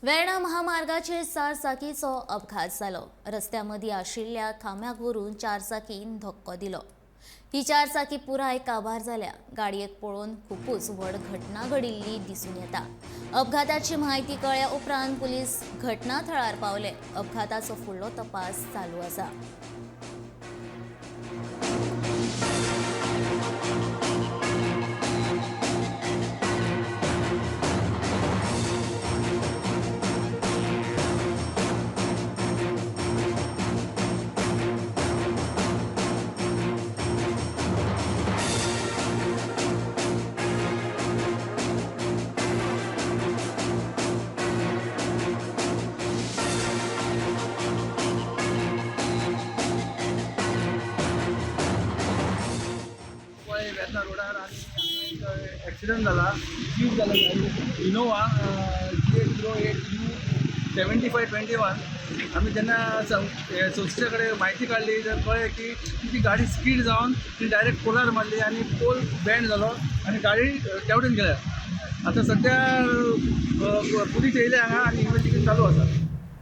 वेर्णा महामार्गाचेर चारचाकीचो अपघात जालो. रस्त्या मदीं आशिल्ल्या खांब्याक व्हरून चारचाकीन धक्को दिलो. ही चारचाकी पुराय काबार जाल्या. गाडयेक पळोवन खुबूच व्हड घटना घडिल्ली दिसून येता. अपघाताची म्हायती कळ्ळ्या उपरांत पुलीस घटना थळार पावले. अपघाताचो फुडलो तपास चालू आसा. पळय वेता रोडार आनी हांगा एक एक्सिडंट जाला, जीप जाला, Innova GA 08 U 7521. आमी जेन्ना संस्थे कडेन म्हायती काडली तर कळ्ळें की ती गाडी स्कीड जावन ती डायरेक्ट पोलार मारली आनी पोल बँड जालो आनी गाडी तेवटेन गेल्या. आतां सद्या पुलीस येयले हांगा आनी इन्वेस्टिगेशन चालू आसा.